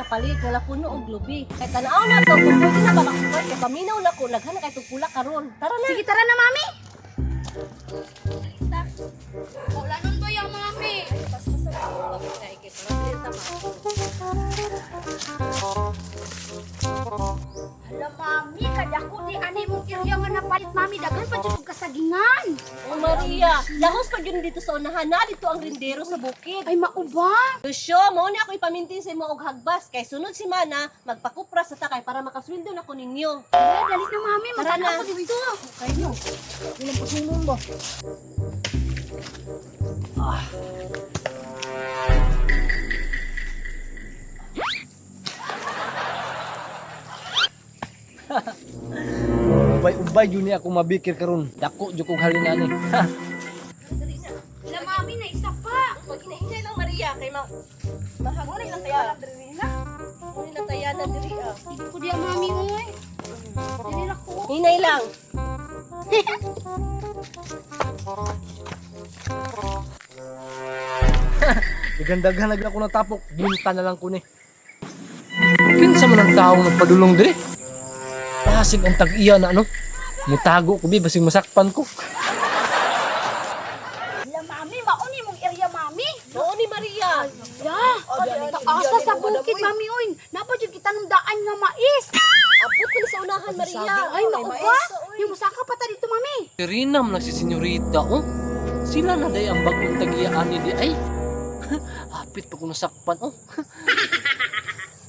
nakapalit, wala puno og lubi. Kay tan-aw na to kung pwede na ba makasukat kay paminaw na ko naghan na kay tong pula karon. Tara na. Sige, tara na, mami. Wala nun ba yung mami? Paspasan ako bakit na ikay para dili ta Hala, mami, kadako di anay mong area nga napalit, mami. Daghan pa jud og kasagingan. Oh Maria, lahos pa gyud dito sa unahan na dito ang rindero sa bukid. Ay, mauba. Lucio, mao ni ako ipamintin sa imo og hagbas kay sunod semana magpakupra sa takay para makasweldo na ko ninyo. Tara, dali na, mami. Tara Magtanaw na. ko dito. Kayo. Walang pasulong ba? Ubay-ubay yun niya akong mabikir karon. Dako jud kong halin ani. Ha. Dali na. Hala, mami, na isa pa. Maghinay lang Maria kay ma mahagunay lang tayo. Muna lang tayanan diri ah. Dili ko diya, mami, uy. Dili ra ko. Hinay lang. Daghan-daghan na ako natapok. Bunta na lang ko ni. Kinsa man ang taong nagpadulong diri? Pasig ang tag-iya na ano. Mutago ko bi basig masakpan ko. Hala, mami, mauni mong area, mami. Oo ni Maria. Ya, taasa sa bukid, mami, uy. Napa jud kita ng daan nga mais. Abot ko ni sa unahan Maria. Ay, mauba. Yung musaka pa ta dito, mami. Sirina man nagsisenyorita oh. Sila na day ang bagong tag-iya ani di ay. Hapit pa ko nasakpan oh.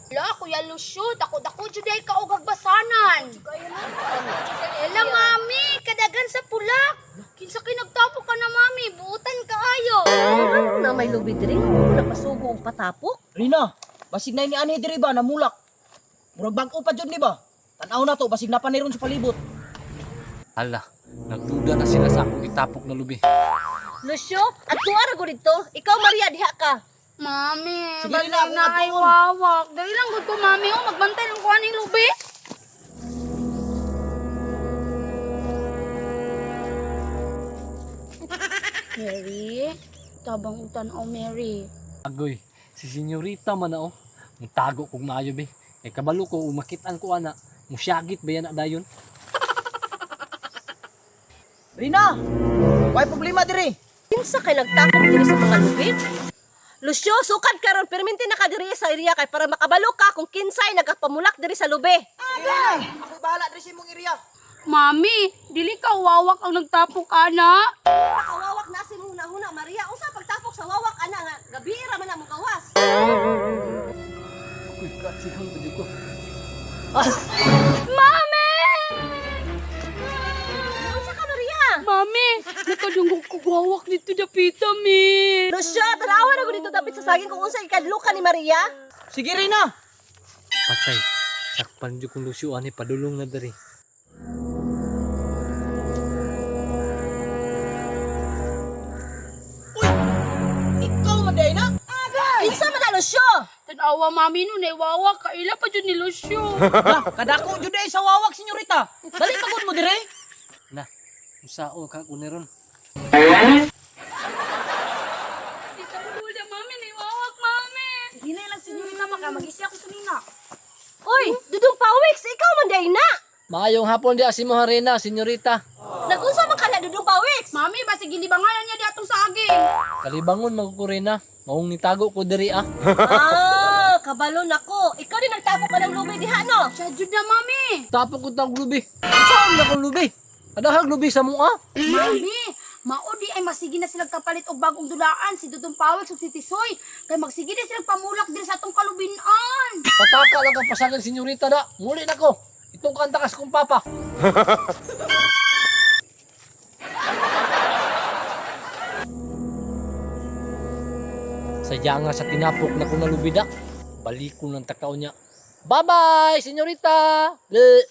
Hala, Kuya Lucio, dako-dako jud ay ka og hagbasanan. Hala, mami, kadagan sa pulak. Kinsa kay nagtapo ka na, mami? Buutan kaayo. Ano na may lubi diri nga nagpasugo og patapok? Rina, basig na ni anhi diri ba namulak. Murag bag-o pa jud ni ba? Tan-aw na to basig na pa ni ron sa palibot. Hala, nagduda na sila sa akong itapok na lubi. Lucio, at tuwa ra ko dito. Ikaw Maria diha ka. Mami, Sige, balik Rina, ako na ay nga doon. wawak. Dali lang gud ko, mami. Oh, magbantay lang ko aning lubi. Mary, tabang utan oh, Mary. Agoy, si senyorita man na oh. Mutago kog maayo be. Kay kabalo ko umakitan ko ana. Musyagit ba yan na dayon? Rina, way problema diri. Kinsa kay nagtakop diri sa mga lubi? Lucio, sukad karon perminti na ka diri sa area kay para makabalo ka kung kinsay nagapamulak diri sa lubi. Ako bahala diri sa imong area. Mami, dili ka wawak ang nagtapok ana. Nakawawak na si huna-huna Maria. Unsa pagtapok sa wawak ana nga gabi ra man among gawas. Uy, katsihan pa jud ko. Mami! Unsa ka Maria? Mami, nakadungog ko wawak dito dapita, mi. Lucio, tanawa na ko dito dapit sa saging kung unsa ikadlukan ni Maria. Sige Rina. Patay. Sakpan jud kong Lucio ani padulong na diri. Ikaw man day na. Kinsa man na Lucio? Tanawa, mami, no, naiwawak. Kaila pa dyan ni Lucio. Na, kadako jud ay sa wawak senyorita. Dali pagod mo diri. Na, usao ka ko ni ron. Dito ko dula, mami, naiwawak, mami. Hinay lang senyorita maka mag-isi ako sa nina. Uy, Dudong Pawiks, ikaw man day na. Maayong hapon di si Rina, senyorita. Nagunsa man ka na Dudong Pawiks? Mami, basig gilibanganan niya di atong saging. Kalibangon man ko Rina. Maong nitago ko diri ah. Ah, kabalo nako. Ikaw din nagtapok ka ng lubi diha no? Siya jud na, mami. Tapok ko tag lubi. Saan na kong lubi? Adahag lubi sa mua. Mami, mao di ay masigi na silang kapalit og bagong dulaan si Dudong Pawik ug si Tisoy. Kay magsige na silang pamulak diri sa atong kalubinan. Pataka lang kang pasagan senyorita da. Muli na ko. Itong kantakas kong papa. Sadya nga sa tinapok na kong nalubida. Balik ko ng takaw niya. Bye-bye, senyorita! Bleh.